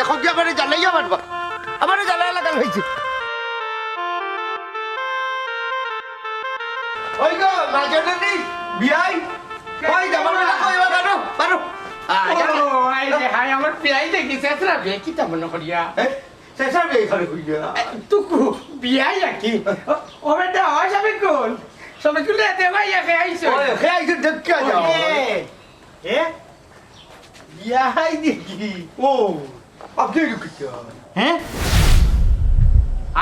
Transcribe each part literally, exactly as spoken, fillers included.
কবি আমারে জ্বালাইয়া মারবা, আমারে জ্বালাইয়া লাগাল হইছে। ওই গো, মাঝে নেই, বিয়াই। ওই, যাবার বেলা কই, মারো, মারো। আয়, ও, আয় রে, হায়, আমার বিয়াই দেখি, শেষরা বিয়ে, কিতা মনে করিয়া? এ, শেষরা বিয়ে এখানে কইয়া। এ, তুকু, বিয়াই আর কি? ও, ও বেটা, ও শফিকুল। শফিকুল রে, দে ভাই, একে আইছো। ওই, একে আইছো, দেখিয়া যাও। এ, এ? বিয়াই দেখি। ও, আপনি কিতা? হ্যাঁ?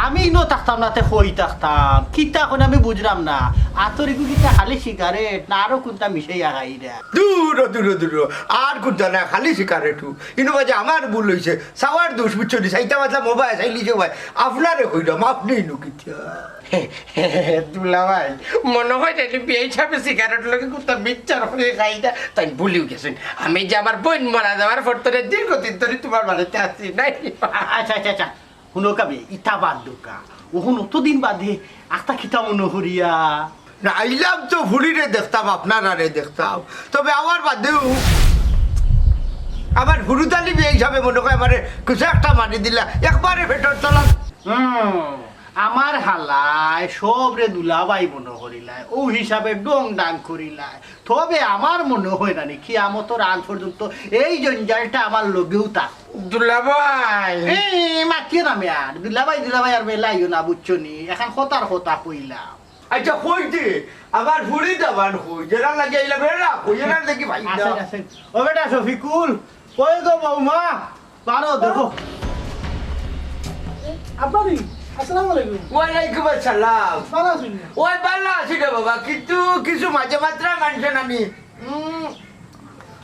আমি ইনো থাকতাম না, তে কই থাকতাম? কিতা কইন আমি বুঝলাম না। আতর ইগু কিতা খালি সিগারেট, না আরো কুনটা মিশাইয়া খাইরা? দূর, দূর, দূর। আর কুনটা না, খালি সিগারেট। ইনো বাজে আমার ভুল হইছে। সাওয়ার দোষ, বুঝছো নি? সাইতা মাতলা মোবাইল, সাইলি যে ভাই। আপনারে কইলাম, আপনি ইনো কিতা? দুলাভাই, মনে হয় না, বিয়াই সাবে সিগারেট লগে কুনটা মিক্সচার করে খাইরা, তাই ভুলিও গেছইন। আমি যে আমার বইন মারা যাওয়ার পর ধরে দীর্ঘদিন ধরে তোমার বাড়িতে আছি, নাই? আচ্ছা, আচ্ছা, আচ্ছা। হুনো কাবে, ইতা বাদ দেউক্কা। অখন অতদিন বাদে আখতা কিতা মনো করিয়া? না, আইলাম তো ফুড়িরে দেখতাম, আপনারারে দেখতাম। তবে আমার বাদেও আমার হুরুতালি বিয়াই সাবে মনে হয় আমারে কিছু একটা মারি দিলা, একবারে পেটর তলা। হুম, আমার হালায় সবরে দুলাভাই মনো করিলায়, অউ হিসাবে ডং ডাং করিলায়। তবে আমার মনো হয় না নি, কিয়ামতর আগ পর্যন্ত এই জঞ্জালটা আমার লগেউ থাক। দুলাভাই। এই, মাতিও না মিয়া, দুলাভাই, দুলাভাই আর বেলাইও না, বুঝছো নি? এখন কথার কথা কইলাম। আচ্ছা, কই দে, আমার ফুড়ি দামান কই, যেরা লাগে আইলাম, এরা কই, এরা দেখি ভাই না। আসেন, আসেন। ও বেটা শফিকুল, কই গো বৌমা? পারো, দেখো। আব্বা নি, আসসালামু আলাইকুম। ওয়ালাইকুম আসসালাম। ভালা আছইন নি? ওই ভালা আছি রে বাবা, কিন্তু কিছু মাঝে মাত্রা মানুষ নানি, উম,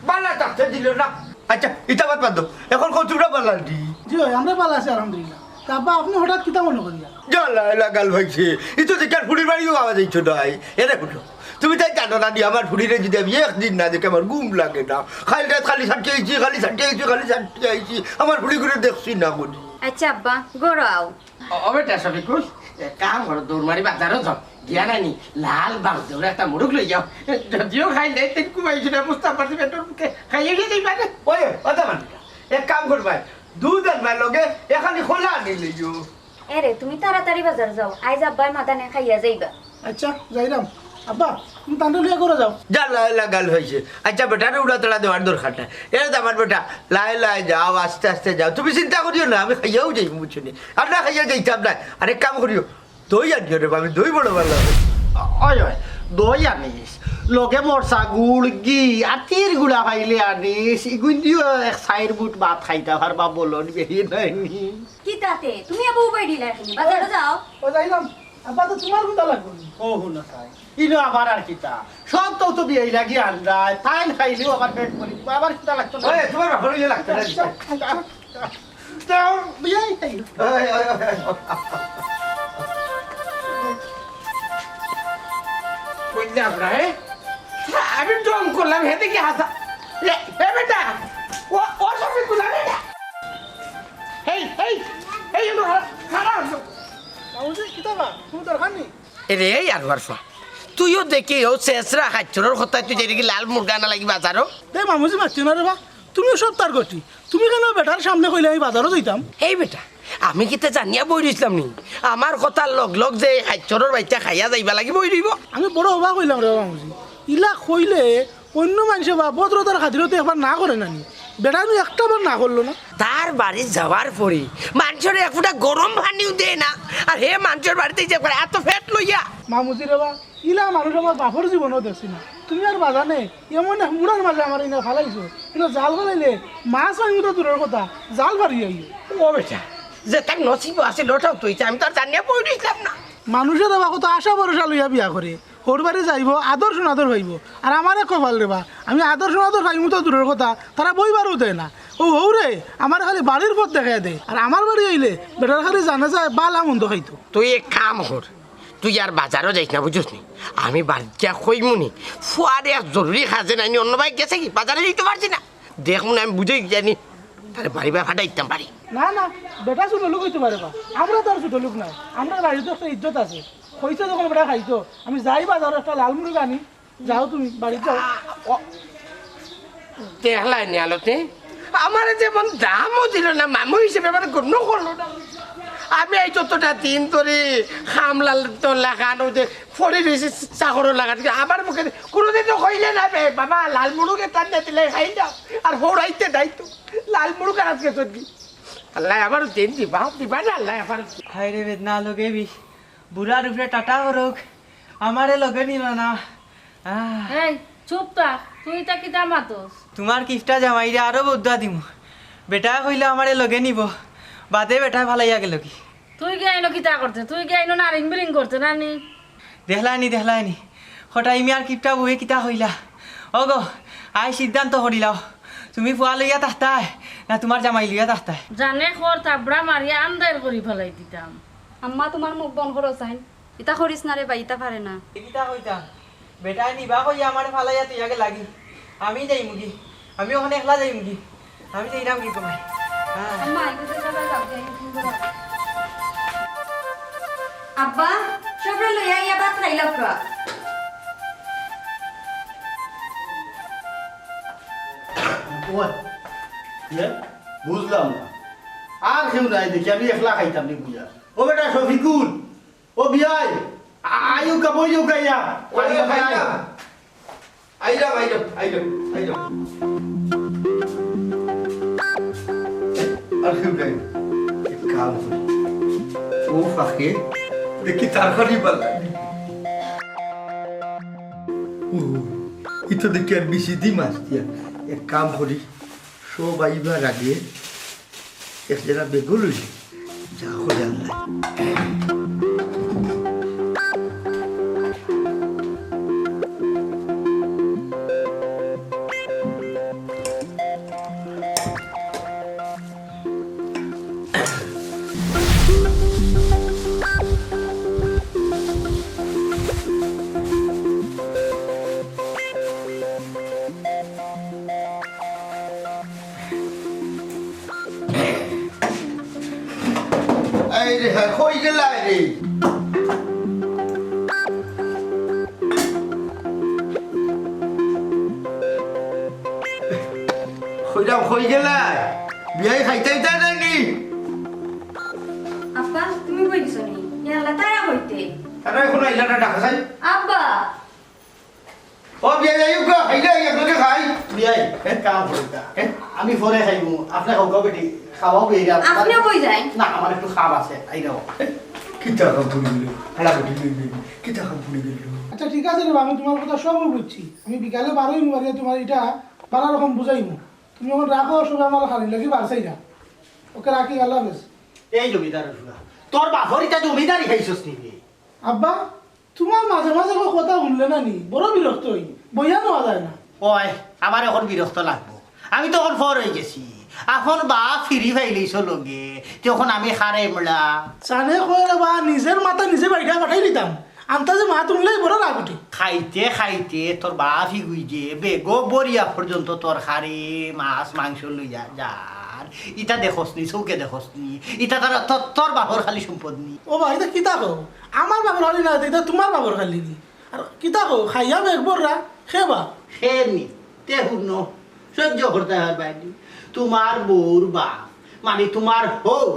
ভালা থাকতে দিল না। আচ্ছা, ইতা বাদ বাদ দেও। এখন কও তোমরা ভালা নি? জি অয়, আমরা ভালা আছি আলহামদুলিল্লাহ। তা আব্বা, আপনে হঠাৎ কিতা মনো করিয়া? জ্বালায় লাগাল হইছে। ই তো দেখার ফুড়ির বাড়িও আওয়া যাইতো নাই। এরে ফুটো, তুমি তাই জানো না নি, আমার ফুড়িরে যদি আমি একদিন না দেখি, আমার ঘুম লাগে না। খালি রাত খালি সাথে আইছি, খালি সাথে আইছি, খালি সাথে আইছি। আমার ফুড়িগুরে দেখছি না করি। আচ্ছা আব্বা, ঘরো আও। ও, ও বেটা শফিকুল, এক কাম করো, দৌড় মারি বাজারো যাও। গিয়া নানি, লাল বাস দৌড়ে একটা মুরুখ লই যাও। যদিও খাই নাই, তেন কুমাই শুনে বুঝতাম পারছি, পেটর মুখে খাইয়ে গিয়ে যাইবা রে। ওই, ওই, ওটা মানবে না। এক কাম করবায়, দুধ আনবায় লগে, এখানি খোলা আনি লইও। এরে, তুমি তাড়াতাড়ি বাজার যাও, আইজ আব্বায় মাদানে খাইয়া যাইবা। আচ্ছা, যাইরাম। আব্বা, তুমি তানরে লইয়া ঘরো যাও। জ্বালায় লাগাল হইছে। আচ্ছা, বেটারে উড়াতাড়া দেওয়ার দরকার নাই। এরে তো আমার বেটা, লায় লায় যাও, আস্তে আস্তে যাও। তুমি চিন্তা করিও না, আমি খাইয়াও যাইমু, বুঝছো নি? আর না খাইয়া যাইতাম না। আরে কাম করিও, দই আনিও রে বা, আমি দই বড় ভালা পাই। ওই, ওই, দই আনিস, লগে মরচা গুড়, ঘি আর তির গুড়া পাইলে আনিস। ইগুন দিও এক চাইর বুট ভাত খাইতা পারবা, বলো নি, বেহি নাই নি। কিতাতে? তুমি আবার উবাই দিলা এখানে? বাজারো যাও। ও যাইলাম। আব্বা, তো তোমার কুনটা লাগবো নি? ও, হুনো তাই। ইনো আবার আর কিতা? সব তো তো বিয়াই লাগি আনরায়, তাইন খাইলেও আবার পেট ভরি। আবার কিতা লাগতো না? ওই, তোমার বাপর ইয়ে লাগতো না। যাও, যাও, যাও। যাও, বিয়াই খাই। ওই, ওই, ওই, ওই। কইলে আমরা, এ? আমি ঢং করলাম, হেতে কি হাসা? এ, এ বেটা, ও, ও সব তুলা বেটা। এই, এই, এই, এই, খারাপ। বাবুজি, কিতা বা? কুনু দরকার নি? এরে, এই আর বারফা, তুইও দেখি ও শেষরা হাইচরর কথায় তুই যেদিকে লাল মুরগা আনা লাগি বাজারো। দে মামুজি, মাতিও না রে বা, তুমিও সব তার গতি। তুমি কেনে বেটার সামনে কইলে আমি বাজারো যাইতাম? এই বেটা, আমি কিতা জানিয়া বই রইছিলাম নি? আমার কথার লগ লগ যে এই হাইচরর বাইচ্চা খাইয়া যাইবা লাগি বই রইব। আমি বড় অবাক অইলাম রে বা মামুজি, ইলা কইলে অইন্য মানষে বা ভদ্রতার খাতিরতে একবার না করে না নি? বেটায় নু একটা বার না করলো না। তার বাড়ি যাওয়ার পরে মানষরে এক ফুটা গরম পানিও দেয় না, আর হে মানষর বাড়িত যে করে এত পেট লইয়া। মামুজি রে বা, ইলা মানুষ আমার বাপর জীবনও দেখছি না। তুমি আর বাজানে এমন এক মুড়ার মাঝে আমারে ইনা ফালাইছো, ইনো জাল ফালাইলে মাছ পাইমু তো দূরর কথা, জাল ফারি আইও। ও বেটা, যে তার নসিব আছিল ওটাও তো অইছে, আমি তো আর জানিয়া বই রইছিলাম না। মানুষে রে বা কত আশা ভরসা লইয়া বিয়া করে, হউর বাড়ি যাইবো, আদর সনাদর পাইবো। আর আমারে কপাল রে বা, আমি আদর সনাদর পাইমু তো দূরর কথা, তারা বইবারও দেয় না। ও হউরে, আমারে খালি বাড়ির পথ দেখাইয়া দেয়। আর আমার বাড়ি আইলে বেটার খালি জানা যায় বালা মন্দ খাইতো। তুই এক কাম কর, তুই আর বাজারো যাইস না, বুঝছস নি? আমি বাড়িত গিয়া কইমু নি, ফুয়ারে এক জরুরি কাজে নাইনি, অন্য বাড়ি গেছে কি, বাজারে যাইতো পারছি না। দেখমু নি, আমি বুঝাই জানি, তারে বাড়ি বা ফাটাইতাম পারি। না, না, বেটা ছোট লোক অইতো পারে বা, আমরা তো আর ছোট লোক না, আমরার বাড়িত তো একটা ইজ্জত আছে। কইছে যখন বেটা খাইতো, আমি যাই বাজারো একটা লাল মুরগা আনি। যাও তুমি, বাড়িত যাও। ও, দেখলায় নি আলোতে? আমারে যেমন দামও দিল না, মামু হিসেবে আমারে গণ্য করলো না। আমি এই যতটা দিন ধরে খামলার তো লাখান, ওই যে ফড়ি রয়েছে চাকরও লাখান, আমার মুখে কোনোদিন তো কইলে না বে, "বাবা, লাল মুড়ুকে টান দিয়ে দিলে খাই যাও।" আর হৌড়াইতে নাই তো, লাল মুড়ুক আর আজকে চলবি। আল্লাহ আমারও দিন দিবা, দিবা না আল্লাহ আমারও। হায় রে বেদনা লগে বি, বুড়ার উপরে টাটা করুক, আমারে লগে নিল না। আহ। এই, চুপ থাক, তুই ইতা কিতা মাতস? তোমার কিফটা জামাইরে আরো বউদ্দা দিমু। বেটায় কইলো আমারে লগে নিবো, বাদে বেটায় ফালাইয়া গেলো গি। তুই গিয়া আইনো কিতা করতে? তুই গিয়া আইনো নারিং বিরিং করতে না নি? দেখলায়নি, দেখলায়নি, কটাই মিয়ার কিফটা বউয়ে কিতা কইলা। ওগো, আইজ সিদ্ধান্ত করিলাও, তুমি ফুয়া লইয়া থাকতায় না তোমার জামাই লইয়া থাকতায়? জানে খর থাবড়া মারিয়া আন্দাইর করি ফালাই দিতাম। আম্মা, তোমার মুখ বন্ধ করো চাইন। ইতা করিস না রে ভাই, ইতা পারে না। কিতা কইতাম? বেটায় নিবা কইয়া আমারে ফালাইয়া তুই আগে লাগি। আমি যাইমুগি। আমি ওখানে একলা যাইমুগি। আমি যাইরাম কি তোমায়? হ্যাঁ। আম্মা, এগুলো সবাই যাও, যাই, তুমি করো। আব্বা, সবরে লইয়া আইয়া ভাত খাইলাও কা। ওই, ইয়ে, বুঝলাম না। আর কেউ নাই দেখি, আমি একলা খাইতাম নি বুঝা। ও বেটা শফিকুল, ও বিয়াই, আ-, আইও কা, বইও কা ইয়া। ওই, আইও কা, আইও। আইলাম, আইলাম, আইলাম, আইলাম। আর কেউ নাই। এক কাম করি। ও ফাঁকে দেখি তার ঘরই বালা। ও, ইতো দেখি আর বেশি দি মাছ দিয়া। এক কাম করি, সব আইবার আগে এক জেলা বেগুন লইলি, যা খোঁজার নাই। এই রে, হ্যাঁ, কই গেলা রে? কইরাম, কই গেলা? বিয়াই খাইতে দিতা নাকি? আব্বা, তুমি কই গেছো নি? ইয়াল্লা, তারা কইতে। তারা এখন আইলা না, ডাকা চাই। আব্বা! ও বিয়াই, আইও গো, খাইলে আইও, আপনাকে খাই। বিয়াই, এ, কাম করো না। এ, আমি পরে খাইমু, আপনি খাও, খাও বেটি, খাওয়াও বিয়াই, আপনি আপনিও কই যাই? না, আমার একটু কাম আছে, আইরাও। কিতা কাম পড়ি গেল? হালা বেটি লই লই, কিতা কাম পড়ি গেল? আচ্ছা, ঠিক আছে রে বা, আমি তোমার কথা সব বুঝছি। আমি বিকালে বারোই মুবারিয়া তোমার এটা বালা রকম বুঝাইমু। তুমি এখন রাখো, সবে আমার খালি লাগি বারসাই না। ওকে, রাখি, আল্লাহ হাফেজ। এই জমিদারের ফুয়া, তোর বাপর ইটা জমিদারি খাইছস নি রে? আব্বা, তোমার মাঝে মাঝে কয় কথা হুনলে না নি, বড় বিরক্ত অই, বইয়া নেওয়া যায় না। ওই, আমার এখন বিরক্ত লাগবো, আমি তো এখন ফর অই গেছি, এখন বাপ ফিরি ফাইলিছ লগে, তখন আমি খারে মড়া। জানে কয় রে বা, নিজের মাথা নিজে বাইটা ফাটাই দিতাম, আন্তাজে মাত হুনলেই বড় রাগ উঠে। খাইতে খাইতে তোর বাপ হিগুই যে বেগো বরিয়া পর্যন্ত তরকারি, মাছ, মাংস লইয়া যার, ইটা দেখস নি, চউখে দেখস নি, ইটা তার, তোর, তোর বাপর খালি সম্পদ নি। ও বা, ইটা কিতা কও? আমার বাপর খালি না, ইটা তোমার বাপর খালি নি। আর কিতা কও, খাইয়া বেগ বররা, খে বা। খে নি, তে হুনো, সহ্য করতে হয় বাইনি। তোমার বউর বাপ, মানে তোমার হউ,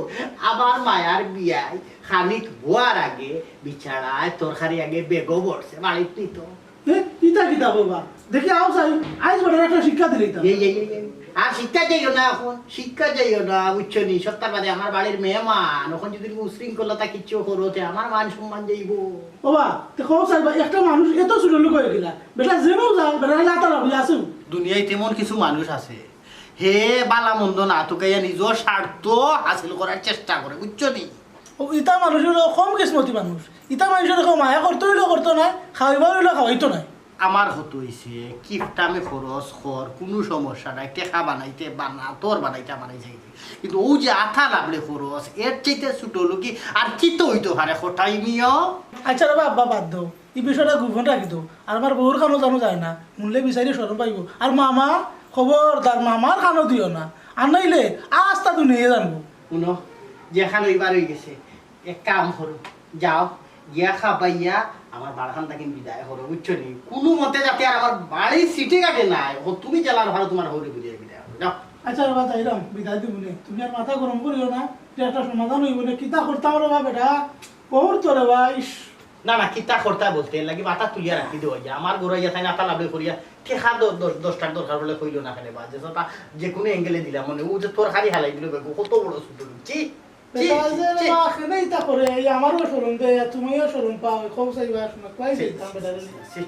আমার মায়ার বিয়াই, খানিক বওয়ার আগে, বিছানায় তরকারি আগে বেগো বরছে, বাড়িত নি তো। এ, ইতা কিতা কও বা? দেখি আও চাই, আইজ বেটারে একটা শিক্ষা দিলে ইতা। এই, এই, এই, এই। আর শিক্ষা যাইও না এখন, শিক্ষা যাইও না, বুঝছো নি? সপ্তাহ বাদে আমার বাড়ির মেহমান, এখন যদি তুমি উশৃঙ্খলতা কিচ্ছু করো, তে আমার মান সম্মান যাইবো। ও বা, তে কও চাই বা, একটা মানুষ এত ছোট লোক হয়ে গেলা, বেটা যেমন যায়, বেটা লাতা লাভ আছে। দুনিয়ায় তেমন কিছু মানুষ আছে, হে বালা মন্দ না তুকাইয়া নিজর স্বার্থ হাসিল করার চেষ্টা করে, বুঝছো নি? ও, ইতা মানুষ অইলো কম কিসমতি মানুষ। ইতা মানুষরে কেউ মায়া করতো অইলো করতো নায়, খাওয়াইবা অইলো খাওয়াইতো নায়। আমার কত অইছে, কিপটামে খরচ কর, কুনু সমস্যা নাই, টেকা বানাইতে বানা, তোর বানাইতে বানাই যাইবে। কিন্তু অউ যে আতা লাভলে খরচ, এর চাইতে ছোট লোকি আর কিতা অইতো পারে, কটাই মিয়া? আচ্ছা রে বা, আব্বা বাদ দেও, ই বিষয়টা গোপন রাখি দেও। আর আমার বউর কানো জানো যায় না, হুনলে বিচারি শরম পাইবো। আর মামা, খবরদার মামার কানো দিও না, আর নাইলে আস্তা দুনিয়া জানবো। হুনো, যেখান অইবার অই গেছে, এক কাম করো, যাও, গিয়া খাবাইয়া আমার বাড়িখান থাকি বিদায় করো, বুঝছো নি? কুনু মতে যাতে আর আমার বাড়ির সিটে কাটে নাই, ও তুমি জেলার ভালো তোমার হৌরে বুঝিয়ে বিদায় করো, যাও। আচ্ছা রে বা, যাইরাম, বিদায় দিমুনে। তুমি আর মাথা গরম করিও না, ইটা একটা সমাধান অইবো নে। কিতা করতাম রে বা বেটা, বহুত তো রে বা, ইস। না, না, কিতা করতায় বলতে, এর লাগি মাথা তুলিয়া রাখি দেওয়া যায়। আমার ঘরো আইয়া তাইন আতা লাবড়ে করিয়া, টেকা দ-, দশ, দশটার দরকার অইলে কইলো না কেনে বা, যে তা যে কোনো angle-এ দিলাম, মানে, ও যে তরকারি হালাই দিল, বেগু, কত বড় ছোট লোক। ছি, ছি, বেটা, ছি, যে রে ছি। বা, কেনে ইতা করে, এই আমারও শরম দেয়, আর তুমিও শরম পাও, কও চাইবা, শোনা, কই ছি, যাইতাম বেটা রে? ছি।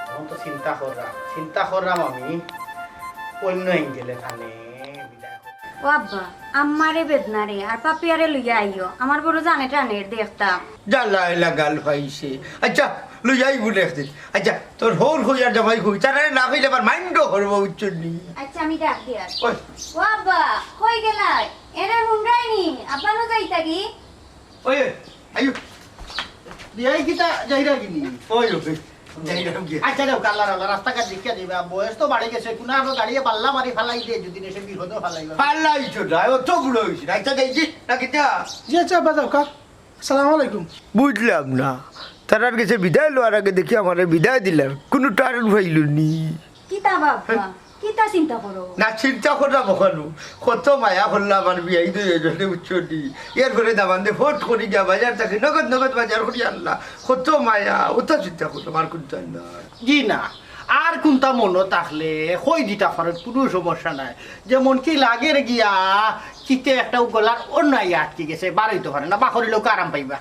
এখন তো চিন্তা করলাম, চিন্তা করলাম আমি অন্য angle-এ তানে বিদায় করতে। ও আব্বা, আম্মারে বেদনারে আর পাপিয়ারে লইয়া আইও, আমার বড় জানে টানের দেখতাম। জ্বালায় লাগাল পাইছে। আচ্ছা, লইয়া আইবো একদিন। আচ্ছা, তোর হউর কই আর জামাই কই, তারারে না কইলে আবার mind-ও করবো, বুঝছো নি? আচ্ছা, আমি ডাক দিয়ার। ওই। ও আব্বা, কই গেলায়? এরে হুনরায়নি, আব্বা নু যাইতা কি? ওই, আইও। বিয়াই কিতা যাইরা কিনি? ওই, ওই, যাইরাম গিয়া। আচ্ছা, যাও, কাল্লা রাল্লা, রাস্তাঘাট দেখিয়া দিবা। বয়স তো বাড়ি গেছে, কুনো আরো গাড়িয়ে পাল্লা মারি ফালাই দে, যদি এসে বিপদও ফালাইবা। ফালাই তো না, অত বুড়ো হইছি না। আচ্ছা, যাই কি, না কিতা? জি, আচ্ছা, আব্বা, যাও, কা। আসসালামু আলাইকুম। বুঝলাম না, তারার গেছে বিদায় লওয়ার আগে দেখি আমারে বিদায় দিলার, কুনো টার্ন পাইল নি। কিতা বাবা, কিতা চিন্তা করো? না, চিন্তা করলাম ওখানো। কত মায়া করলাম আমার বিয়াই দুইজনে, বুঝছো নি? এরপরে দামান্দে ফট করি গিয়া বাজার থাকি নগদ নগদ বাজার করি আনলা। কত মায়া, অতা চিন্তা করলাম, আর কুনতা না। জি না, আর কুনতা মনো থাকলে কই দিতা পারো, কুনো সমস্যা নাই। যেমন কি লাগের গিয়া, কিতে একটা গলার অন্যায় আটকি গেছে, বার অইতো পারে না, বাকরিলেও আরাম পাইবা।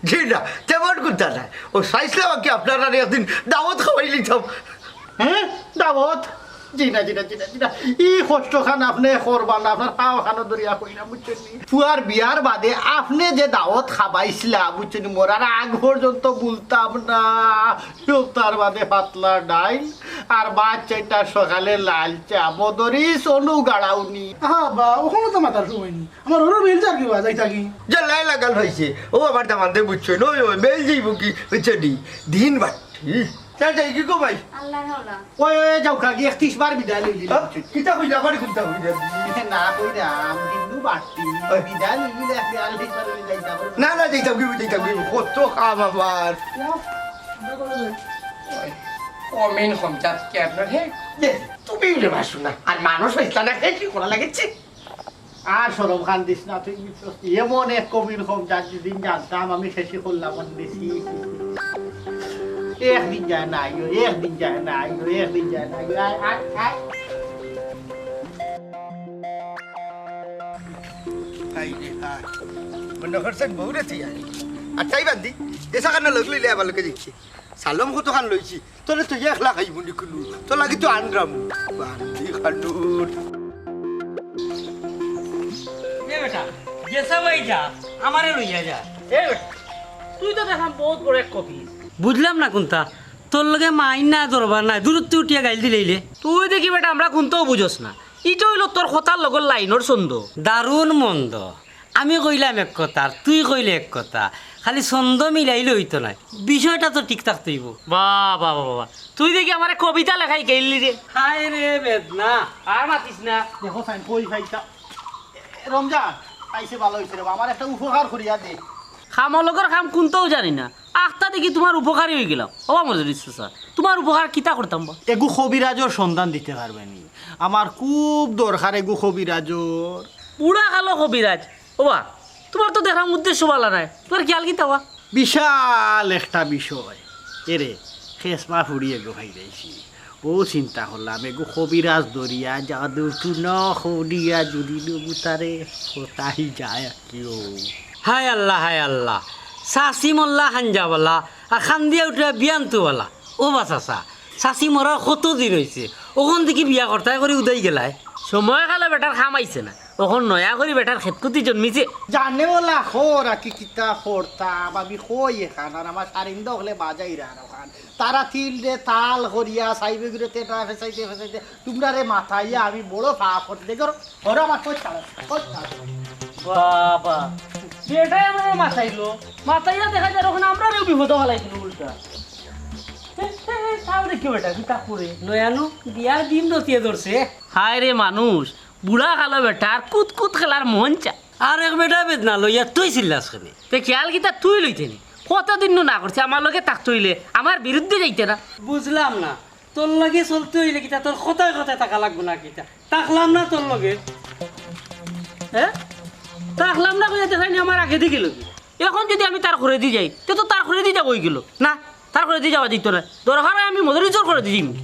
জি না, তেমন কুনতা নাই। ও চাইছিলাম আর কি আপনারারে একদিন দাওয়াত খাওয়াই নিতাম। হ্যাঁ? দাওয়াত? জি না, জি না, জি না, জি না। ই কষ্ট খান আপনে করবা না, আপনার পাও খানো ধরিয়া কইরা, বুঝছইন নি? ফুয়ার বিয়ার বাদে আপনে যে দাওয়াত খাবাইছিলা, বুঝছইন নি? মরার আগ পর্যন্ত ভুলতাম না। সপ্তাহর বাদে পাতলা ডাইল আর বাদ চাইটা সকালে লাল চা, মদরিস অনু গাড়াউনি। আহা বা, ওখানো তো মাতার সময় নি। আমার ওরও বেল যার কি বা, যাইতা কি? জ্বালায় লাগাল পাইছে। ও আমার দামান্দে বুঝছইন, ওই, ওই, বেল যাইবো কি, বুঝছো নি? দিন বাট্টি। তা যাই কি গো ভাই? আল্লাহ হাওলা। ওই, ওই, যাও কাকি, একত্রিশ বার বিদায় লইলি। হ্যাঁ? কিতা কইলা, আবার কুনতা কইলা? না, কইরাম, দিন বাট্টি। ওই। বিদায় লইলি, এক বিদায় লইলি, যাইতা পারো। না, না, যাইতাম কি, যাইতাম কি, কত কাম আমার। যাও, আমরা করে যাই। ওই, অমিন কম জাত কি আপনার, হে? দে, তুমি উঠে বাসো না। আর মানুষ হইতা না, হে কি করা লাগেছে? আর শরম খান দিস না তুই, বুঝছস? এমন এক কবির কম জাত, যেদিন জানতাম আমি শেষে করলাম অন দিছি। একদিন যায় না আইও, একদিন যায় না আইও, একদিন যায় না আইও। আয়, আয়, আয়। হায় রে হায়। মনে করছেন বউরে তুই আয়। আর তাই বাদ দি, এসা কান্না লগলি লে আবার লোকে দিচ্ছে। সালম কতখান লইছি, তোরে তো একলা খাইব নি কুনু, তোর লাগি তো আনরাম। বান্দি খানুর। এ বেটা, গেছা ভাই যা, আমারে লইয়া যা। এ বেটা, তুই তো দেখলাম বহুত বড় এক কবি। বুঝলাম না কুনতা, তোর লগে মাইর না দরবার নাই, দূরত্ব উঠিয়া গাইল দিলাইলে। তুই দেখি বেটা, আমরা কুনতাও বুঝস না। ইটা অইলো তোর কথার লগর লাইনর ছন্দ। দারুণ মন্দ। আমি কইলাম এক কথা, আর তুই কইলে এক কথা। খালি ছন্দ মিলাইলে অইতো নায়, বিষয়টা তো ঠিক থাকতে অইবো। বাহ, বাহ, বাহ, বাহ, বাহ। তুই দেখি আমারে কবিতা লেখাই গেলি রে। হায় রে বেদনা, আর মাতিস না। দেখো সাইন, কই ভাইটা? এ, রমজান, আইছে ভালো হইছে রে বা, আমার একটা উপকার করিয়া দে। কামর লগর কাম কুনতাও জানি না, আখতা দেখি তুমার উপকারী অইগেলাম। ও আমার যদি ইচ্ছা, তুমার উপকার কিতা করতাম বা? এগু কবিরাজর সন্ধান দিতে পারবে নি? আমার খুব দরকার এগু কবিরাজর। বুড়া কালো কবিরাজ। ওবা, তুমার তো দেখলাম উদ্দেশ্য ভালা নায়, তুমার খেয়াল কিতা বা? বিশাল একটা বিষয়। এরে, খেসমা ফুড়ি এগু খাই যাইছি। ও চিন্তা করলাম, এগু কবিরাজ ধরিয়া যাদু টুনো করিয়া যদি নবুতারে কোথায় যায় কেউ। হায় আল্লাহ, হায় আল্লাহ। চাচি মল্লা খাঞ্জাবালা, আর খান্দিয়া উঠিয়া বিয়ান্তুবালা। ও বা চাচা, চাচি মরার কত দিন অইছে, অখন দেখি বিয়া করতায় করি উদাই গেলায়। সময় কালে বেটার কাম আইছে না, অখন নয়া করি বেটার খেতকুতি জন্মিছে। জানে ওলা খর আর কি কিতা করতাম, আমি কই এখান, আর আমার সারিন্দা হলে বাজাইরা আর ওখান। তারা তিল দে তাল করিয়া সাইবে ঘুরে তেটা ফেসাইতে ফেসাইতে তুমরারে মাথাইয়া আমি বড় ফাঁক করতে দেখো। ওরা আমার কই ছাড়া, কই ছাড়া। বাবা, বেটায় আমারে মাথাইলো, মাথাইয়া দেখা যায় ওখানে আমরারেও বিপদো ফালাই দিল উল্টা। হে, হে, হে, তাও দেখি বেটা, কিতা করে? নয়ানু, বিয়ার দিন রতিয়া ধরছে। হায় রে মানুষ, বুড়া কালো বেটার কুতকুত খেলার মন চায়। আর এক বেটা বেদনা লইয়া তুই চিল্লাস কেনে? তে খেয়াল কিতা তুই লইতে নি? কতদিন নু না করছি আমার লগে থাকতে অইলে, আমার বিরুদ্ধে যাইতে না। বুঝলাম না, তোর লগে চলতে অইলে কিতা তোর কথায় কথায় থাকা লাগবো না কিতা? থাকলাম না তোর লগে। হ্যাঁ? থাকলাম না কইয়া দেখাইনি আমার আগেদি গেল কি? এখন যদি আমি তার ঘরেদি যাই, তে তো তার ঘরেদি যাওয়া অইগেল। না, তার ঘরেদি যাওয়া দিত না। দরকার অয় আমি মদরিছর ঘরেদি যাইমু।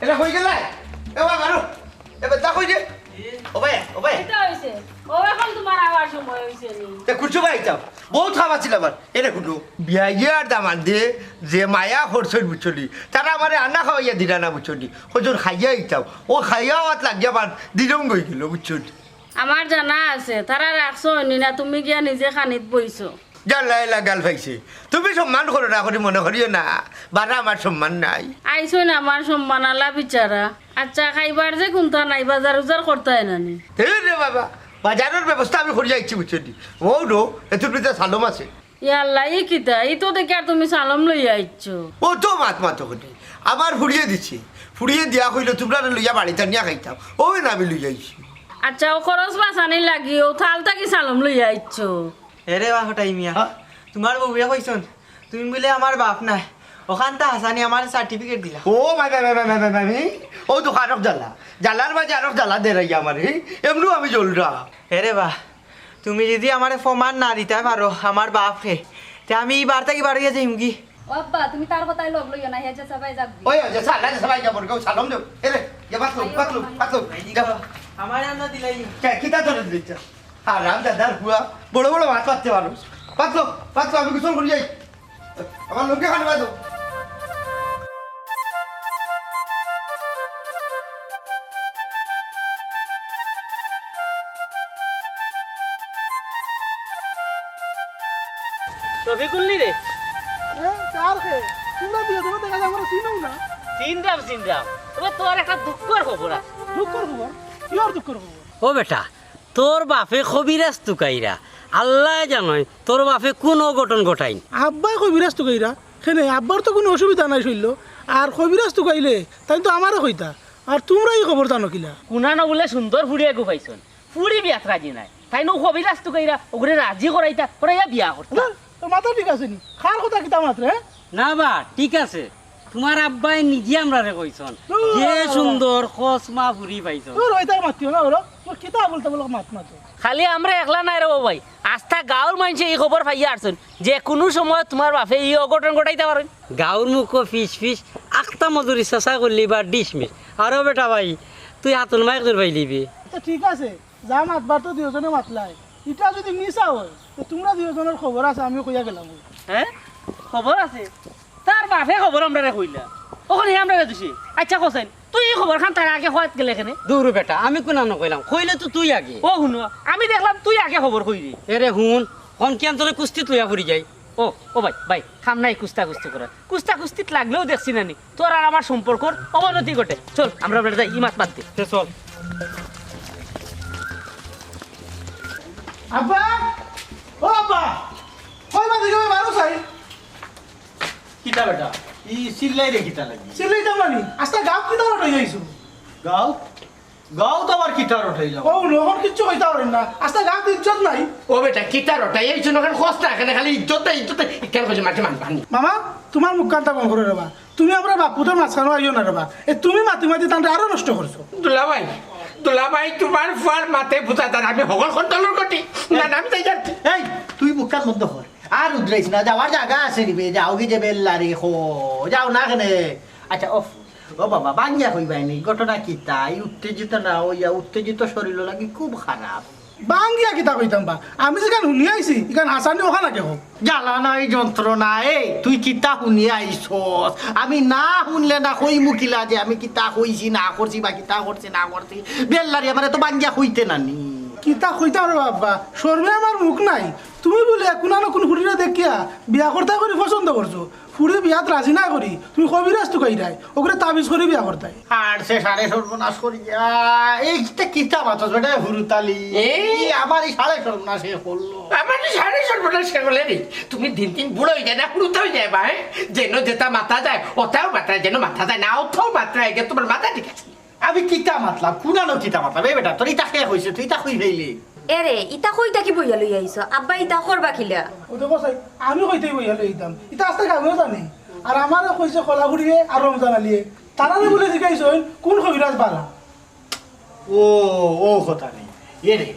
এরে কই গেলায়? এ বাবা, আরো। এ বেটা, কই রে? ও ভাই, ও ভাই। কিতা অইছে? ও, এখন তুমার আওয়ার সময় অইছে নি? এ, কুরসু ভাই, যাও। বউত কাম আছিল আমার। এরে হুনো, বিয়াইয়ে আর দামান্দে যে মায়া করছইন বুঝছো নি? তারা আমারে আন্না খাওয়াইয়া দিরা না বুঝছো নি? হুজুর খাইয়া আইতাম। ও খাইয়া আওয়াত লাগিয়া বাদ দিরং অইগেল বুঝছো নি? আমার জানা আছে, তারা রাখছইন নি না, তুমি গিয়া নিজে খানিত বইছো। জাল্লা এলা গাল পাইছে। তুমি সম্মান করো না করি মনে করিও না, বারা আমার সম্মান নাই। আইছইন আমার সম্মান আলা বিচারা। আচ্ছা, খাইবার যে কুন্তা নাই, বাজার উজার করতায় না নি? হে রে বাবা, বাজারর ব্যবস্থা আমি করিয়া আইছি বুঝছো নি? ও নো, এতুর ভিতরে সালম আছে। ইয়াল্লা, ই কিতা? ই তো দেখি আর তুমি সালম লইয়া আইছো। ও তো মাত মাতো করি। আমার ফুড়িয়ে দিছে। ফুড়িয়ে দিয়া কইলো, "তুমরারে লইয়া বাড়িত আনিয়া খাইতাম।" ওই না আমি লইয়া আইছি। আচ্ছা, ও খরচ বাঁচানি লাগি, ও থাল থাকি সালম লইয়া আইছো। এরে বাহ, হটাই মিয়া। হ্যাঁ? তুমার বউয়ে কইছইন, তুমি বুলে আমার বাপ নায়। অখানতা হাসানি আমার সার্টিফিকেট দিলা। ও মাই, মাই, মাই, মাই, মাই, মাই, মাই। ও তো আরক জ্বালা। জ্বালার মাঝে আরক জ্বালা দেরাইয়া আমার, হি? এমনেউ আমি জ্বলরা। এরে বাহ, তুমি যদি আমারে প্রমাণ না দিতায় পারো, আমার বাপ হে, তে আমি ই বাড়ি থাকি বারইয়া যাইমুগি। ও আব্বা, তুমি তার কথায় লগ লইও না, হে যে সবাই যাবি। ওই, ওই, যে সালা, যে সবাই যাবো, কেউ সালাম দেও। এরে, যে বাতলো, আইও, বাতলো, আম্মা। বাতলো। এই যাও। দেখো, আমারে আন্দা দিলাই। কে, কিতা তোরে দিচ্ছে? হারাম দাদার হুয়া, বড় বড় মাছ পাততে পারো। পাতলো, পাতলো, আমি গোসল করি যাই। আমার লোকে খাটবা তো। রফিকুল নি রে? এ, কার হে? তুমরা দুইজনে দেখা যায় আমারে চিনো না। চিনরাম, চিনরাম। তবে তোর একটা দুঃখর খবর আছে। দুঃখর খবর? কিওর দুঃখর খবর? ও বেটা, তোর বাপে কবিরাজ তুকাইরা, আল্লায় জানইন তোর বাপে কুন অঘটন ঘটাইন। আব্বায় কবিরাজ তুকাইরা? কেনে, আব্বার তো কুনু অসুবিধা নাই শইল্লো। আর কবিরাজ তুকাইলে তাইন তো আমারে কইতা। আর তুমরা ই খবর জানো কিলা? কুনানো বুলে সুন্দর ফুড়ি এগু পাইছইন, ফুড়ি বিয়াত রাজি নায়, তাইন অউ কবিরাজ তুকাইরা অগুরে রাজি করাইতা, করাইয়া বিয়া করতা। না, তোর মাথা ঠিক আছে নি? কার কথা কিতা মাতরে, হে? না বা, ঠিক আছে। তুমার আব্বায় নিজে আমরারে কইছইন, ও, যে সুন্দর কসমা ফুড়ি পাইছইন। তোর ওইটাই মাতিও না, ওরা। তোর কিতা বলতে বলো, মাত মাতো। খালি আমরা একলা নায় রে ও ভাই, আস্তা গাঁওর মানষে ই খবর পাইয়া আরছইন যে কুনু সময় তুমার বাপে ই অঘটন ঘটাইতা পারইন। গাঁওর মুখো ফিস ফিস, আখতা মজুরি চাচা করলি বা ডিসমিস। আরো বেটা ভাই, তুই হাতর মাইক ধর পাইলিবি। আচ্ছা, ঠিক আছে, যা মাতবার তো দুইজনে মাতলাই। ইটা যদি মিছা অয়, তে তুমরা দুইজনর খবর আছে, আমিও কইয়া গেলাম। হে? খবর আছে? তার বাপে খবর আমরারে কইলা। অখন হে আমরারে দুষে। আচ্ছা, কছাইন, তুই ই খবরখান তার আগে কওয়াত গেলে কেনে? দুরু বেটা, আমি কুনানো কইলাম? কইলে তো তুই আগে। ও হুনো, আমি দেখলাম তুই আগে খবর কইরে। এরে হুন, অখন কিয়ান তোরে কুস্তিত লইয়া পড়ি যাই। ও, ও ভাই, ভাই, কাম নাই কুস্তা কুস্তি করার। কুস্তা কুস্তিত লাগলেও দেখছি না নি। তোর আর আমার সম্পর্কর অবনতি ঘটে। চল, আমরা বেটা যাই, ই মাত বাদ দে। তে চল। আব্বা! ও আব্বা! কই বাদে গেলে বারো সাই? কিতা বেটা? ই চিল্লাই রে কিতা লাগি? চিল্লাইতাম না নি? আস্তা গাঁও কিতা লড়াই হইছো? গাঁও? গাঁও তো আবার কিতা লড়াই যাও? ও, অখন কিচ্ছু কইতা পারইন না। আস্তা গাঁও ইজ্জত নাই। ও বেটা, কিতা লড়াই? এই জন্য খালি খোঁজ না, এখানে খালি ইজ্জত নাই, ইজ্জত নাই। কেন কইছে মাঝে মান পানি? মামা, তুমার মুখ কান্তা বন্ধ করে রেবা। তুমি আমরার বাপ-পুতর মাঝখানো আইও না রেবা। এ তুমি মাতি মাতি তানরে আরো নষ্ট করছো। দুলাভাই, দুলাভাই, তুমার ফুয়ার মাতে বুঝা যার আমি হগল কন্ট্রোলর গটি। না, না, আমি তাই জানছি। এই, তুই মুখখান বন্ধ কর। আর উদরাইস না, যাওয়ার জাগা আছে রে বে, যাওগি যে বেল্লা রে, খো, যাও না কেনে। আচ্ছা, ওফ, ও বাবা, বাঙ্গিয়া কইবায় নি, ঘটনা কিতা? ই উত্তেজিত না অইয়া, উত্তেজিত শরীর লাগি খুব খারাপ। বাঙ্গিয়া কিতা কইতাম বা? আমি যেখান হুনিয়া আইছি, ইখান হাসানি অখান আগে কও। জ্বালা নাই যন্ত্রণা, এই তুই কিতা হুনিয়া আইছস? আমি না হুনলে না কইমু কিলা যে আমি কিতা কইছি না করছি বা কিতা করছি না করছি। বেল্লারি আমারে তো বাঙ্গিয়া কইতে না নি। কিতা কইতাম রে বাবা, শরমে আমার মুখ নাই। তুমি বুলে কুনানো কুন ফুড়িরে দেখিয়া বিয়া করতায় করি পছন্দ করছো। ফুড়ি বিয়াত রাজি নায় করি, তুমি কবিরাজ তুকাইরায়, অগুরে তাবিজ করি বিয়া করতায়। আর সে সারে সর্বনাশ করিয়া, এই কিতা, কিতা মাতস বেটা, হুরুতালি? এই? এই আমার ই সারে সর্বনাশ হে করলো। আমার ই সারে সর্বনাশ হে করলে রে? তুমি দিন দিন বুড়া অই যায় না, হুরুতা অই যায় বা, হ্যাঁ? যেন যেতা মাতা যায়, অতাও মাতরায়, যেন মাতা যায় না, অতাও মাতরায়, এগে তুমার মাথা ঠিক আছে? আমি কিতা মাতলাম? কুনানো কিতা মাতলাম? এই বেটা, তোর ইতা কে কইছে? তুই ইতা কই পাইলি? এরে, ইতা কই থাকি বইয়া লইয়া আইছো? আব্বা ইতা করবা কিলা? ও দেখো সাই, আমি কইতেই বইয়া লই আইতাম। ইতা আস্তা গাঁও জানে। আর আমারে কইছে কলাফুরিয়ে আর রমজান আলীয়ে। তারারে বুলে জিকাইছইন, কোন কবিরাজ বালা? ও, ও কথা নি। এরে,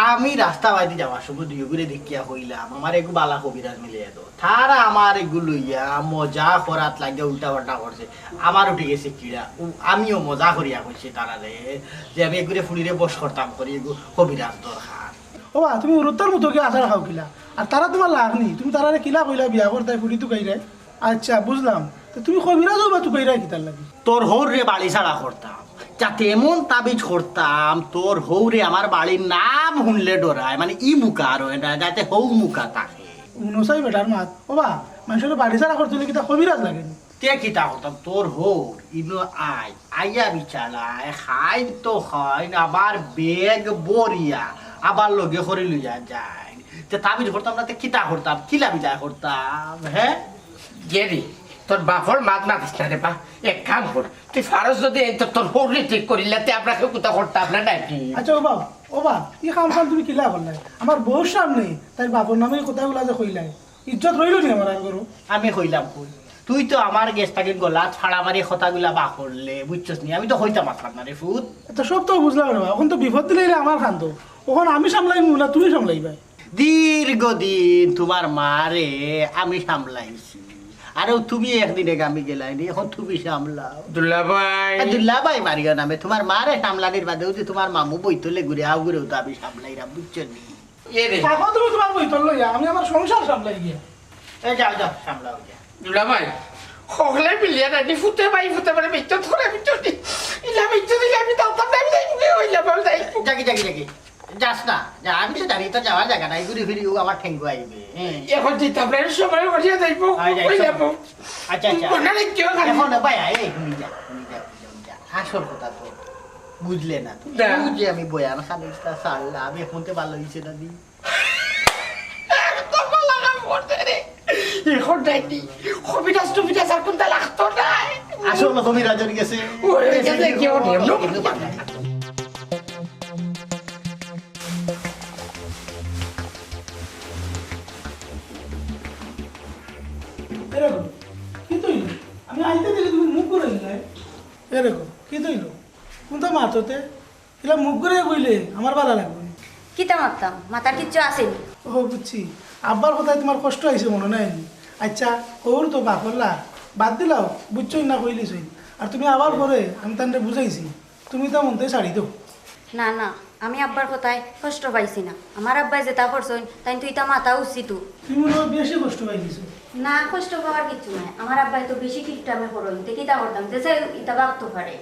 আমি রাস্তা বায়দি যাওয়ার সময় দুইওগুরে দেখিয়া কইলাম, "আমার এগু বালা কবিরাজ মিলে দেও।" তারা আমার এগু লইয়া মজা করাত লাগিয়া উল্টা পাল্টা করছে। আমার উঠি গেছে কিড়া। উ, আমিও মজা করিয়া কইছি তারারে যে আমি এগুরে ফুড়িরে বশ করতাম করি, এগু কবিরাজ দরকার। ও বা, তুমি উরুত্তার মতো কি আশা রাখাও কিলা? আর তারা তুমার লাগ নি, তুমি তারারে কিলা কইলা বিয়া করতায় ফুড়ি তুকাইরায়? আচ্ছা, বুঝলাম। তো তুমি কবিরাজ অইবা তুকাইরায় কিতার লাগি? তোর হউররে বাড়ি ছাড়া করতাম, যাতে এমন তাবিজ করতাম, তোর হউরে আমার বাড়ির নাম হুনলে ডরায়, মানে ই মুখা আর অয় না, যাতে হউ মুখা থাকে। হুনো চাই বেটার মাত। ও বা, মানষরে বাড়ি ছাড়া করতে অইলে কিতা কবিরাজ লাগে নি? তে কিতা করতাম, তোর হউর ইনো আয়, আইয়া বিচারায়, খাইন তো খাইন, আবার ব্যাগ ভরিয়া, আবার লগে করি লইয়া যায়। তে তাবিজ করতাম না, তে কিতা করতাম, কিলা বিদায় করতাম, হে? গেরি, তোর বাপর মাত মাতিস না রে বা, এক কাম কর, তুই ফারস যদি এই তো তোর হউরে ঠিক করিলে, তে আমরা কেউ কুতা করতাম না নাকি? আচ্ছা, ও বাপ, ও বাপ, ই কাম কাম তুমি কিলা করলায়? আমার বউর সামনে তাইর বাপর নামে ই কথাগুলা যে কইলায়, ইজ্জত রইল নি আমার আর ঘরো? আমি কইলাম কই? তুই তো আমার গেছ থাকি গলাত ফাড়া মারি কথাগুলা বার করলে, বুঝছস নি? আমি তো কইতাম পারলাম না রে ফুত। তো সব তো বুঝলাম রে বা, অখন তো বিপদ দিলে আমার কান্দো। অখন আমি সামলাইমু না তুমি সামলাইবায়? দীর্ঘদিন তুমার মারে আমি সামলাইছি, আরো তুমি একদিন আগে আমি গেলায় নি, অখন তুমি সামলাও। দুলাভাই। আর দুলাভাই মারিও না, আমি তুমার মারে সামলানির বাদে ওই যে তুমার মামু বইতলে ঘুরে আও ঘুরেও তো আমি সামলাইরাম, বুঝছো নি? এ রে। থাকো তুমি তুমার বইতল লইয়া, আমি আমার সংসার সামলাই গিয়া। এ যাও, যাও, সামলাও গিয়া। দুলাভাই, হকলে মিলিয়া নানি ফুতে ভাই ফুতে মানে বেইজ্জত করে আমি চলি। ইলা বেইজ্জত দিলে আমি দাঁতার দাবি দাবি করে হইলাম, আমি যাই। যাকি, যাকি, যাকি। যাস না। যা, আমি তো জানি তো যাওয়ার জাগা নাই, ঘুরি ফিরি ও আমার ঠেঙ্গু আইবে। হ্যাঁ। এখন যেতাম না, সময় করিয়া যাইব। আয়, যাই, ওই চল। যাবো। আচ্ছা, আচ্ছা। মনে রাখিও খালি। এখন ভাই, এই, হুনি যা, হুনি যা, হুনি যা। আসল কথা তো বুঝলে না তুমি। না। ওই যে আমি বয়ান খানিকটা ছাড়লাম, এখন তো ভালো হইছে না দি? একদম ভালো কাম করছে রে। এখন যাইনি। কবিরাজ টবিরাজ আর কোনটা লাগতো নাই। আসল কবিরাজর গেছে। ওই গেছে কেউ নেই। এরকম, কি তৈল? আমি আইতে দেখি তুমি মুখ ঘুরে দিলে। এরকম, কি তৈল? কোনটা মাততে? ইলা মুখ ঘুরে কইলে আমার ভালা লাগবো নি। কিতা মাততাম? মাতার কিচ্ছু আছে নি। ও, বুঝছি। আব্বার কথায় তুমার কষ্ট আইছে মনো নাই নি? আচ্ছা, হউর তো বাপর লাখ, বাদ দিলাও, বুঝছইন না কইলিছইন। আর তুমি আবার পরে আমি তানরে বুঝাইছি, তুমি তা মনতে ছাড়ি দেও। না, না, আমি আব্বার কথায় কষ্ট পাইছি না। আমার আব্বায় যেতা করছইন, তাইন তো ইতা মাতা উচিত। তুমি মনে হয় বেশি কষ্ট পাই দিছো। না, কষ্ট পাওয়ার কিচ্ছু নাই। আমার আব্বায় তো বেশি কিপটামি করইন, তে কিতা করতাম? যে চাই ইতা ভাবতো পারে।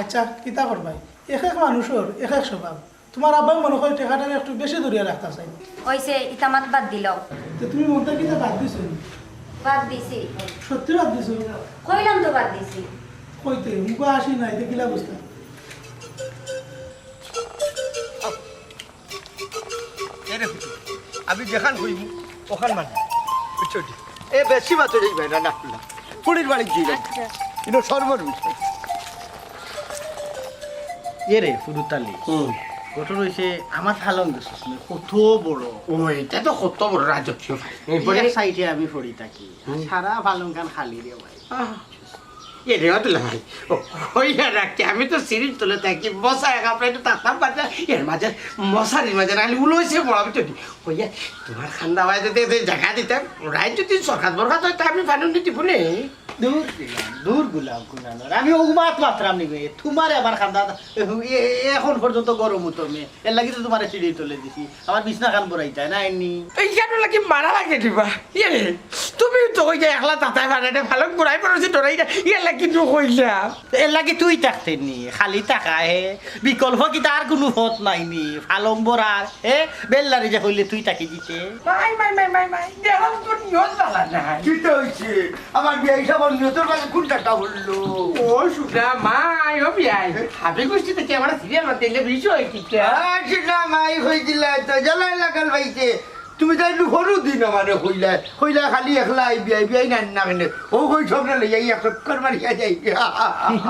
আচ্ছা, কিতা করবায়? এক এক মানুষর এক এক স্বভাব। তুমার আব্বায় মনে হয় টেকাটারে একটু বেশি ধরিয়া রাখতা চাই। অইছে, ইতা মাত বাদ দিলাও। তে তুমি মনটা কিতা বাদ দিছো নি? বাদ দিছি। সত্যি বাদ দিছো? কইলাম তো বাদ দিছি। কইতে, মুখো আসি নাই, তে কিলা বুঝতা? এ রে ফুটু, আমি যেখান কইমু, ওখান মানে। বুঝছো নি? এ বেশি মাত্র এই ভাই, না, না, না। ফুড়ির বাড়ি গিয়ে যাই। আচ্ছা। ইনো সর্বরুচ। এ রে, ফুরুতালি। হুম। ঘটনা হইছে, আমার ফালং দেখছস নি? কত বড়। ও, এটা তো কত বড় রাজকীয় ফাইল। এরপরে? এক সাইডে আমি পড়ি থাকি। হুম। সারা ফালং খান খালি রে ভাই। আহ। এ রে, অতুল ভাই, ও, হইয়া রাখতে, আমি তো সিঁড়ির তলে থাকি, মশা এক আপনার একটু তাতাম পারলে, এর মাঝে, মশারির মাঝে নাহলে উলইছে বড়, আমি তো দি-, হইয়া, তোমার খান্দা ভাই যদি এদের জায়গা দিতাম, রাইত যদি সরকার বরকাত হয়, তা আমি ফানুন নিতে ভুলে। দূর দিলাম, দূর গুলাম কুনানোর। আমি ও মাত মাতরাম নিবে, তোমারে আমার খান্দা, এ, এ, এখন পর্যন্ত গরম উঠো মে, এর লাগি তো তোমারে সিঁড়ির তলে দিছি। আমার বিছনা খান বড়াইতায় না এমনি। এই কেন লাগি মারা লাগে দিবা? ইয়ে রে, তুমি তো কই যে একলা তাতায় পারে না, ফালং বুড়াই পড়ছে ডরাই না, ইয়ে লাগি তো কইলা। এর লাগি তুই থাকতে নি, খালি থাকা হে, বিকল্প কি তার কোনো পথ নাই নি? ফালং বড়ার, হে, বেল্লারে যে কইলে তুই থাকি দিতে। মাই, মাই, মাই, মাই, মাই, দেখো তো নিয়ত বালা নাই। কিতা হইছে? আমার বিয়া হিসাব আর নিয়তর মাঝে কোন কাটা বললো? ও সুদা মাই, ও বিয়াই, হাবি গোষ্ঠী থেকে আমার সিরিয়াল মারতে এলে বিষয় কি? আরে না মাই, হই দিলা তো, জ্বালায় লাগাল পাইছে। তুমি তাই একটু হরু দিন আমারে কইলা, কইলা খালি একলা আইবি, আইবি, আই না, না কেনে? ও কই সব না লইয়া এক চক্কর মারিয়া যাই।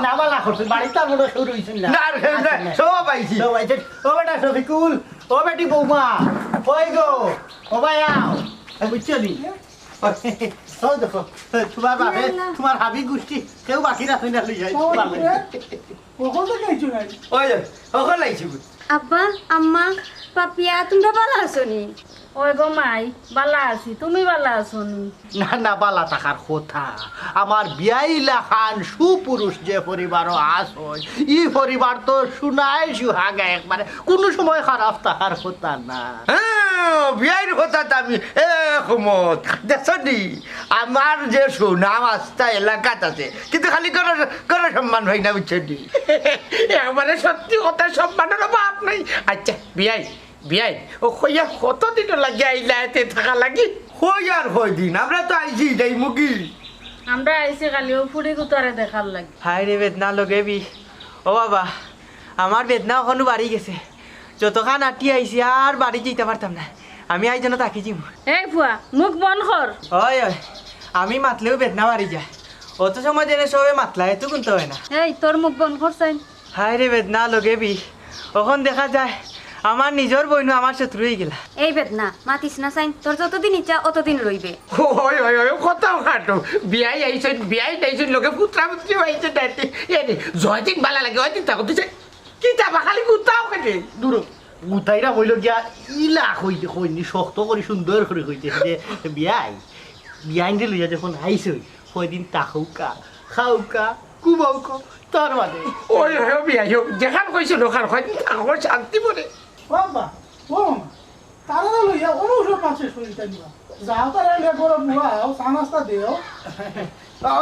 না, বালা করছে, বাড়িতে আর মনে হয় কেউ রইছে না। না, রে, না, আচ্ছা, না। সব আইছি। সব আইছে। ও বেটা শফিকুল, ও বেটি বৌমা, কই গো? ও ভাই আও। এই বুঝছো নি? ও দেখো, তোমার বাপে, তোমার হাবি গুষ্টি, কেউ বাকি রাখে না লই যায়। কখন তো খাইছো নাই? ওই যে, কখন আইছি গো? আব্বা, আম্মা, পাপিয়া, তুমরা বালা আছো নি? ওই গো মাই, বালা আছি, তুমি বালা আছো নি? না, না, বালা থাকার কথা। আমার বিয়াই লাখান সুপুরুষ যে পরিবারও আছইন, ই পরিবার তো সোনায় সুহাগা একবারে, কুনু সময় খারাপ থাকার কথা না। হ্যাঁ, বিয়াইর কথাত আমি একমত। দেখছো নি, আমার যে সুনাম আস্তা এলাকাত আছে, কিন্তু খালি ঘরর, ঘরর সম্মান হয় না, বুঝছো নি? একবারে সত্যি কথা, সম্মানের অভাব নাই। আচ্ছা, বিয়াই, বিয়াই, ও কইয়া কতদিন লাগি আইলা এতে থাকা লাগি? কই আর কয়দিন, আমরা তো আইছি, যাইমুগি। আমরা আইছি খালি ও ফুড়ি গুতারে দেখার লাগি। হায় রে বেদনা লগে বি। ও বাবা, আমার বেদনা অখনও বাড়ি গেছে। যতখান আটি আইছি আর বাড়ি যাইতাম পারতাম না। আমি আইজ যেন থাকি যিমু। এই ফুয়া, মুখ বন্ধ কর। ওই, ওই, আমি মাতলেও বেদনা বাড়ি যায়। অত সময় যেন সবে মাতলা, এত গুনতে হয় না। এই, তোর মুখ বন্ধ কর চাইন। হায় রে বেদনা লগে বি, অখন দেখা যায় আমার নিজর বইনও আমার শত্রু অইগেলা। এই বেদনা, মাতিস না চাইন, তোর যতদিন ইচ্ছা অতদিন রইবে। ওই, ওই, ওই, কথাও কাটো। বিয়াই আইছইন, বিয়াই আইছইন, লগে পুত্রা পুত্রিও আইছে, দাঁড়াইতে। এ রে, যয়দিন বালা লাগে, অয়দিন থাকো, তুই কিতা বা খালি গুতাও কেনে? দূর। গুতাইরা কইল গিয়া, ইলা কইতে কইনি, শক্ত করি সুন্দর করি কইতে যে, বিয়াই, বিয়াইনরে লইয়া যখন আইছই, কয়দিন তাকউক্কা, খাউক্কা, ঘুমাউক্কা, তার বাদে। ওই, ওই, বিয়াই হোক, যেখান কইছিল ওখান, কয়দিন থাকো, শান্তি মনে। ও আব্বা, ও মামা, তারা লইয়া ওরও সব পাশে শরীরটা নিবা। যাও তারা লইয়া গরম মুড়াও, চা নাস্তা দেও।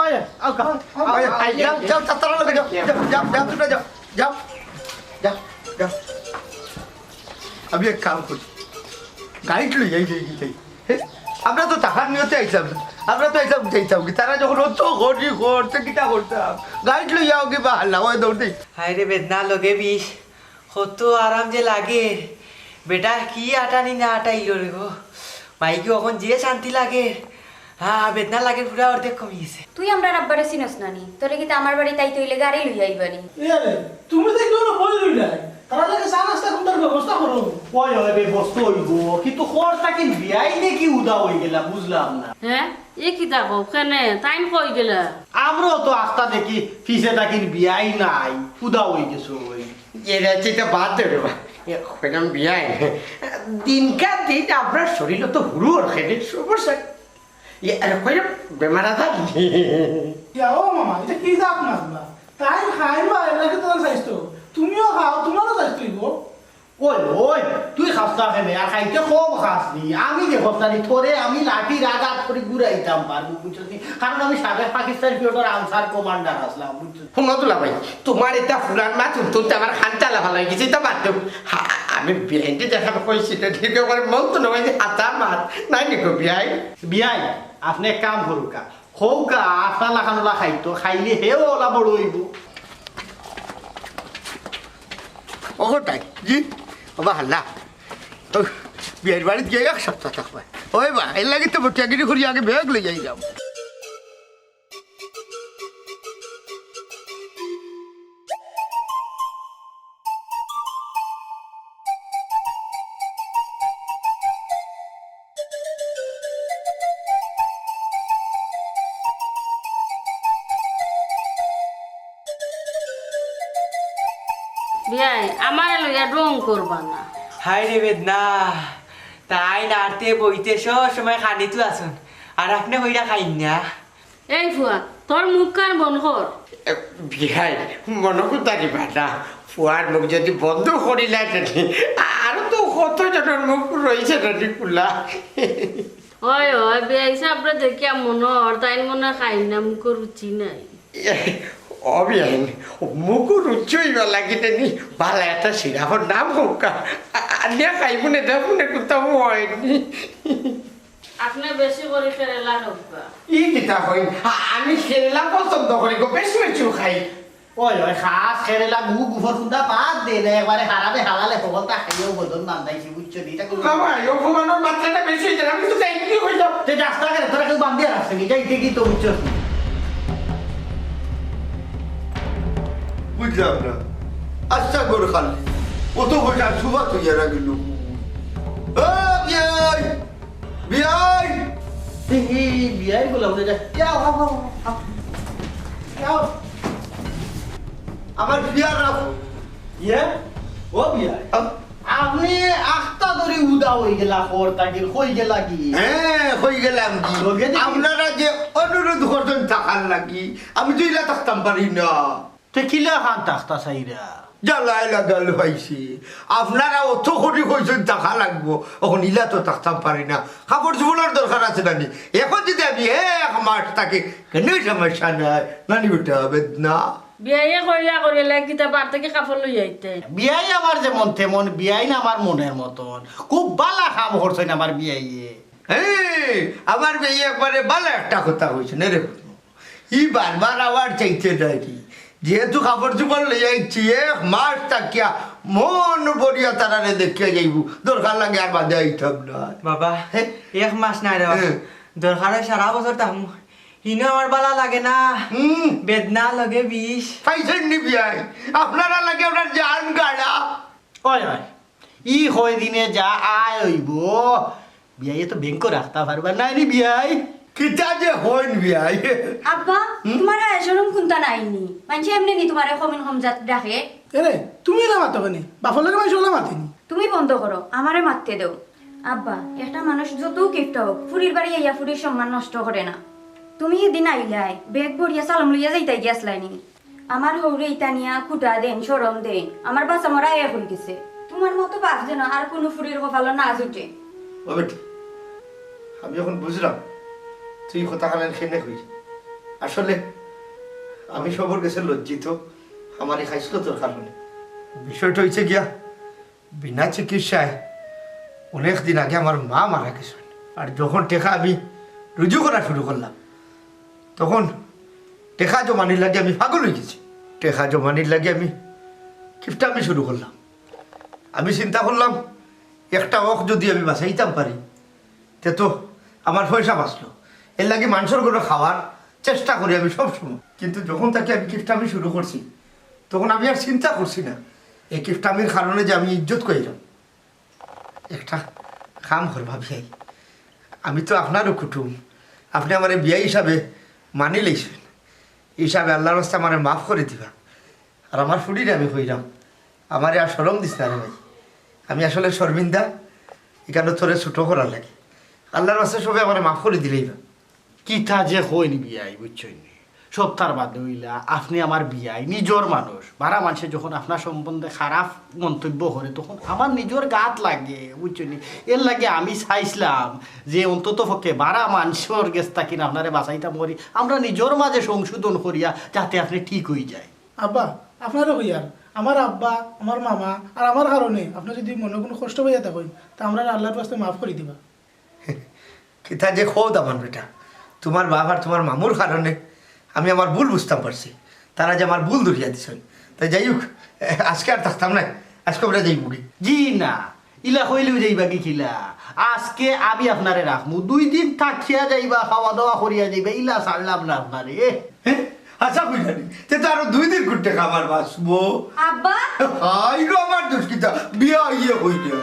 ওই, আও, আও, আও, আও, আও, আও, যাও, যাও, যাও, তারা লগে যাও, যাও, যাও, যাও, তোমরা যাও, যাও, যাও, যাও। আমি এক কাম করি, গাইড লই যাই, যাই, যাই। হে, আমরা তো থাকার নিয়তে আইছলাম না, আমরা তো আইছলাম, যাইতাম কি, তারা যখন অত করি করছে, কিতা করতাম, গাইড লই যাও কি বা হাল্লা, ওই দৌড় দেই। হায় রে বেদনা লগে বিষ, কত আরাম যে লাগে। বেটা কি আটানি না আটাইল রে গো। মাইকি অখন যে শান্তি লাগে। হ্যাঁ, বেদনা লাগে পুরা অর্ধেক কমি গেছে। তুই আমরার আব্বারে চিনস না নি? তোরে কিতা আমার বাড়িত আইতে অইলে গাড়ি লইয়া আইবা নি? এ রে, তুমি তো একটু বই রইলাই। তারা লাগে চা নাস্তা কোনটার ব্যবস্থা করো। ওই, ওই, ব্যবস্থা অইবো। কিন্তু খরচ থাকি বিয়াই নাকি উদা অই গেলা, বুঝলাম না। হ্যাঁ? এ কিতা কও? কেনে? তাইন কই গেলা? আমরাও তো আস্তা দেখি, পিছে থাকি বিয়াই নাই, উদা অই গেছে ওই। এরা চিন্তা বাদ দে রে বা। এ, কইলাম বিয়াই। দিনকার দিন আপনার শরীর তো হুরু ওর খেলে সমস্যা। ইয়ে, আরে কইলাম বেমার আজার নেই। ইয়া, ও মামা, এটা কি জাত মাছ বা? তাই খাই বা, এর লাগে তোমার স্বাস্থ্য। তুমিও খাও, তোমারও স্বাস্থ্য হইব। ওই, ওই, তুই খাস না কেনে? আর খাইতে কম খাস নি? আমি যে খস্তানি, তোরে আমি লাঠির আঘাত করি ঘুরাইতাম পারবো, বুঝছস নি? কারণ আমি সাবেক পাকিস্তান পিরিয়ডর আনসার কমান্ডার আছলাম, বুঝছস? হুনো দুলা ভাই, তোমার এটা ফুলার মাছ তুলতে আমার খানটা লাফা লাগি গেছে, এটা বাদ দেও। হা, আমি বিয়াইনরে দেখার কইছি, এটা ঠিক করে মন তো নয় যে হাতা মাছ, নাই নিকো বিয়াই। বিয়াই, আপনি এক কাম করুকা, কউক্কা, আপনার লাখান ওলা খাইতো, খাইলে হেও ওলা বড় অইবো। ওহো তাই, জি, বাবা হাল্লা। তো বিয়ার বাড়িত গিয়া এক সপ্তাহ থাকবা। ওই বা, এর লাগি তো বটিয়াগিরি করি আগে ব্যাগ লই যাই যাও। বিয়াই, আমারে লইয়া ঢং করবা না। হায় রে বেদনা, তাইন আটতে বইতে সব সময় খানিত আছইন, আর আপনে কইরা খাইন না। এই ফুয়া, তোর মুখ কান বন্ধ কর। এ, বিয়াই, মনো কুতারি বাটা, ফুয়ার মুখ যদি বন্ধ করিলাই তেনে, আরো তো কত জনর মুখ রইছে নানি খুলা। ওই, ওই, বিয়াই সাবরে দেখিয়া মনো অর, তাইন মনো খাইন না, মুখো রুচি নাই। এ, ও বিয়াই, মুখো রুচি অইবার লাগি তেনে, বালা একটা সিরাপর নাম কউক্কা, আ-, আনিয়া খাইমুনে, দেখমুনে কুন্তা অয়নি। আপনে বেশি করি কেরেলা খাউক্কা। ই কিতা কইন? আ-, আমি কেরেলা পছন্দ করি গো, বেশি বেশি খাই। ওই, ওই, খাস কেরেলা, গু গুফর ফুন্দা বাদ দে না, একবারে হারামে হালালে হকলতা খাইয়াও বদন বান্ধাইছি, বুঝছো নি? এটা কোনো বাবা, এই অপমানর মাত্রাটা বেশি অইছে, আমি তো যাই কি কইলাম। তে যাস না কেনে? তোরা কেউ বান্ধিয়া রাখছে নি? যাইতে কি তো বুঝছো নি? বুঝলাম না। আচ্ছা, গোর খালি। অত পয়সা সুবা তুই এরা গেল। ও বিয়াই, বিয়াই, এই, এই, বিয়াই বলে উঠে যায়। ইয়াও, আও, আও, আও। ইয়াও। আমার বিয়ার রাখো। ইয়ে? ও বিয়াই। আও। আপনে আখতা ধরি উদা অইগেলা, খর তাকির, কই গেলা কি? হ্যাঁ, কই গেলাম কি? লগে দেখি। আপনারা যে অনুরোধ করছইন থাকার লাগি, আমি তো ইলা থাকতাম পারি না। তে কিলা খান থাকতা চাইরা? জ্বালায় লাগাল পাইছি। আপনারা অত করি কইছইন থাকা লাগবো, অখন ইলা তো থাকতাম পারি না। কাপড় চোপড়র দরকার আছে নানি? অখন যদি আমি এক মাস থাকি, কেনে সমস্যা নাই। নানি বেটা, বেদনা। বিয়াইয়ে কইলা করিলা কিতা বার থাকি কাপড় লইয়া আইতে। বিয়াই আমার যেমন তেমন, বিয়াইন আমার মনের মতন। খুব বালা কাম করছইন আমার বিয়াইয়ে। হ্যাঁ, আমার বিয়াই একবারে বালা একটা কথা কইছইন রে। ই বারবার আবার চাইতে নাকি? যেহেতু কাপড় চোপড় লইয়া আইছি, এক মাস থাকিয়া মন ভরিয়া তারারে দেখিয়া যাইবো। দরকার লাগে আর বাদে আইতাম না। বাবা, হ্যাঁ? এক মাস নায় রে বাবা। হ্যাঁ। দরকার অয় সারা বছর থাকমু। হিনো আমার বালা লাগে না। হুম। বেদনা লগে বিষ। পাইছইন নি বিয়াই? আপনারা লাগে আপনার জান গাড়া। অয়, অয়। ই কয়দিনে যা আয় অইবো, বিয়াইয়ে তো ব্যাংকো রাখতা পারবা নায় নি বিয়াই। কিতা যে কইন বিয়াই। আব্বা, হুম? তুমার হায়া শরম কুন্তা নাই নি? মানষে এমনে নি তুমারে কমিন কমজাত ডাকে? এরে, তুমি ইলা মাতো কেনে? বাপর লগে মানষে অলা মাতে নি? তুমি বন্ধ করো, আমারে মাততে দেও। আব্বা, একটা মানুষ যতউ কিপটা অউক, ফুড়ির বাড়ি আইয়া ফুড়ির সম্মান নষ্ট করে না। তুমি হিদিন আইলায়, ব্যাগ ভরিয়া সালাম লইয়া যাইতায় গিয়াছলায় নি? আমার হউরে ইতা নিয়া খুটা দেইন, শরম দেইন। আমার বাঁচা মরা এক অইগেছে। তুমার মতো বাপ যেন আর কুনু ফুড়ির কপালো না জুটে। ও বেটি, আমি অখন বুঝরাম তুই কথা খান কেনে কইরে। আসলে আমি সবর গেছে লজ্জিত, আমার ই খাইছলতর কারণে। বিষয়টা অইছে গিয়া, বিনা চিকিৎসায় অনেক দিন আগে আমার মা মারা গেছইন। আর যখন টেকা আমি রুজি করা শুরু করলাম, তখন টেকা জমানির লাগি আমি পাগল অইগেছি। টেকা জমানির লাগি আমি কিপটামি শুরু করলাম। আমি চিন্তা করলাম, একটা অখ যদি আমি বাঁচাইতাম পারি, তে তো আমার পয়সা বাঁচলো। এরলাগি মানষর ঘরো খাওয়ার চেষ্টা করি আমি সব সময়। কিন্তু যখন থাকি আমি কিপটামি শুরু করছি, তখন আমি আর চিন্তা করছি না ই কিপটামির কারণে যে আমি ইজ্জত কইরাম। একটা কাম করবা বিয়াই, আমি তো আপনারও কুটুম, আপনে আমারে বিয়াই হিসাবে মানিলাইছইন, ই হিসাবে আল্লার ওয়াস্তে আমারে মাফ করি দিবা। আর আমার ফুড়িরে আমি কইরাম, আমারে আর শরম দিস না রে ভাই, আমি আসলে শরমিন্দা, ইখানো তোরে ছোট করার লাগি। আল্লার ওয়াস্তে সবে আমারে মাফ করি দিলাইবা। কিতা যে কইন বিয়াই, বুঝছইন নি? সবতার বাদে অইলা, আপনে আমার বিয়াই, নিজর মানুষ। বারা মানষে যখন আপনার সম্বন্ধে খারাপ মন্তব্য করে, তখন আমার নিজর গাত লাগে, বুঝছইন নি? এরলাগি আমি চাইছলাম যে অন্তত পক্ষে বারা মানষর গেছ থাকি আপনারে বাঁচাইতাম করি, আমরা নিজর মাঝে সংশোধন করিয়া যাতে আপনে ঠিক অইযায়। আব্বা, আপনারে কইয়ার, আমার আব্বা, আমার মামা আর আমার কারণে আপনে যদি মনো কুনু কষ্ট পাইয়া থাকইন, তে আমরারে আল্লার ওয়াস্তে মাফ করি দিবা। কিতা যে কও দামান বেটা, তুমার বাপ আর তুমার মামুর কারণে আমি আমার ভুল বুঝতাম পারছি। তারা যে আমার ভুল ধরিয়া দিছইন। তাই যাই হউক, আজকে আর থাকতাম নায়, আজকে আমরা যাইমুগি। জি না, ইলা কইলেউ যাইবাগি কিলা? আজকে আমি আপনারে রাখমু, দুই দিন থাকিয়া যাইবা, খাওয়া দাওয়া করিয়া যাইবা, ইলা ছাড়লাম না আপনারে। এ? হ্যাঁ? আচ্ছা, কইলানি, তে তো আরো দুই দিন কুন্তা আমার বাঁচবো। আব্বা? হায় রে, আমার দুষ কিতা, বিয়াইয়ে কইরা।